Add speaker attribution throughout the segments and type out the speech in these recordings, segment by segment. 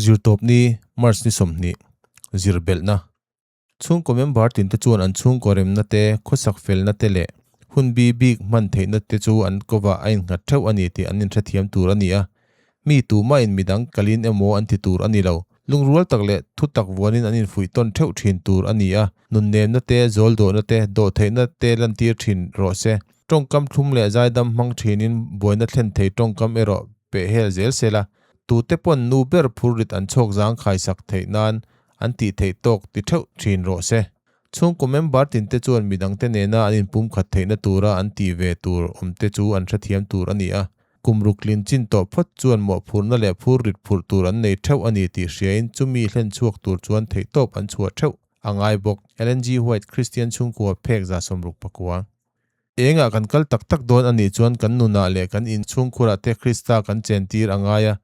Speaker 1: Zirtawpni, March ni 20, zir belhna. Chhungkaw member tinte chuan an chhungkaw remna te, khawsak felna te leh hun bi bik hman theihna te chu an kovah a innghat theuh a ni tih an inhrethiam tur a ni a. Mi tumahin midang kalin emaw an ti tur a ni lo. Lungrual tak leh thutak vuanin an infuih tawn theuh thin tur a ni a, nunnemna te, zawldawhna te, dawhtheihna te lantir thin rawh se. Tawngkam thlum leh zaidam hmang thinin buaina thlen thei tawngkam erawh peh hel zel se la, tute pawn nu ber phurrit an chhawk zang khaisak theih nan an tih theih tawk ti theuh thin rawh se. Chhungkaw member tinte chuan midangte nena an inpumkhat theihna tura an tih ve tur awmte chu an hrethiam tur a ni a. Kum ruklin chin tawh phawt chuan mawhphurhna leh phurrit phurh tur an nei theuh a ni tih hriain chumi hlen chhuak tur chuan theihtawp an chhuah theuh a ngai bawk. Ellen G. White, Kristian chhungkua phek 69. Engah kan kal tak tak dawn a nih chuan kan nunah leh kan in chhungkhurah te Krista kan chentir a ngai a.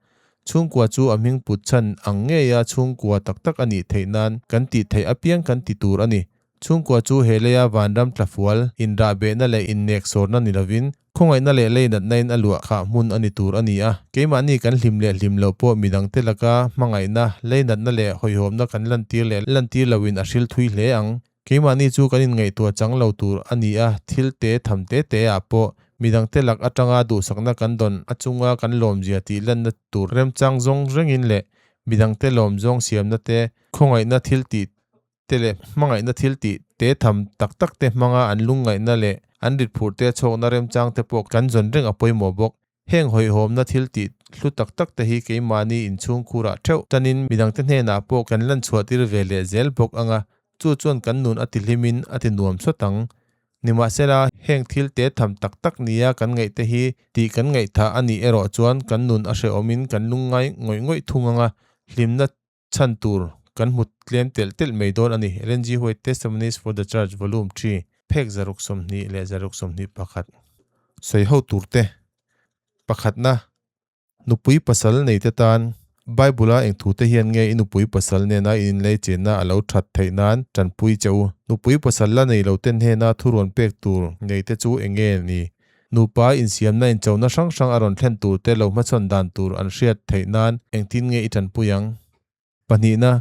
Speaker 1: Chhungkua chu a hming put chhan ang ngeia chhungkua tak tak a nih theih nan kan tih theih apiang kan ti tur a ni. Chhungkua chu he leia vanram tlafual, inrahbehna leh inneksawrna ni lovin, khawngaihna leh leinatna in a luah khah hmun a ni tur a ni a. Keimahni kan hlim leh hlim loh pawh midangte laka hmangaihna, leinatna leh hawihhawmna kan lantir leh lantir loin a hril thui hle ang. Keimahni chu kan inngaihtuah chang lo tur a ni a, thil te tham te te ah pawh midangte lak atanga duhsakna kan dawn a chunga kan lawmzia tih lanna tur remchang zawng rengin leh midangte lawmzawng siamna te, khawngaihna thil tih te leh hmangaihna thil tih te tham tak tak te hmanga an lungngaihna leh an ritphurh te chhawkna remchang te pawh kan zawn reng a pawimawh bawk. Heng hawihhawmna thil tih hlu tak tak te hi keimahni inchhungkhurah theuh tanin midangte hnenah pawh kan lanchhuah tir ve leh zel bawk ang a, chu chuan kan nun a tihlimin a ti nuam sawt ang. Nimahsela, heng thil te tham tak tak nia kan ngaihte hi tih kan ngaihthah a nih erawh chuan kan nun a hrehawmin kan lungngai ngawih ngawih thung ang a, hlimna chhan tur kan hmu tlem telh telh mai dawn a ni, Ellen G. White, Testimonies for the Church, Volume ii, phek 120 le 121. Sawi ho turte pakhatna, Nupui pasal neite tan Bible-a eng thute hian nge i nupui pasal nena in inlei chenna a lo that theih nan tanpui che u? Nupui pasal la nei lo ten hnena thuruan pek tur neite chu eng nge ni? Nupa insiamna inchona hrang hrang a rawn thlen tur te lo hmachhawn dan tur an hriat theih nan engtin nge i tanpui ang? Pahnihna,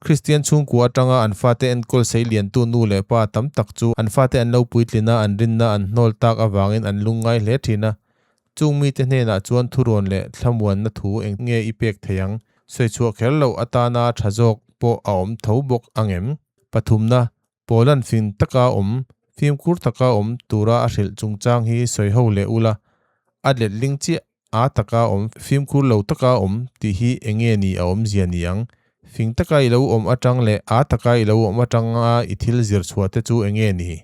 Speaker 1: Kristian chhungkua atanga an fate enkawl sei liantu nu leh pa tam tak chu an fate an lo puitlin a, an rinna an hnawl tak avangin an lungngai hle thin a. Chung mite hnenah chuan thurawn leh thlamuanna thu eng nge i pek thei ang? Sawichhuah kher loh atana tha zawk pawh a awm tho bawk ang em? Pathumna, Pawlan fing taka awm, fimkhur taka awm tura a hrilh chungchang hi sawi ho leh ula, a letling chiah a taka awm, fimkhur lo taka awm tih hi eng nge ni a awmzia ni ang? Fing taka i lo awm atang leh a taka i lo awm atanga i thil zir chhuah te chu eng nge ni?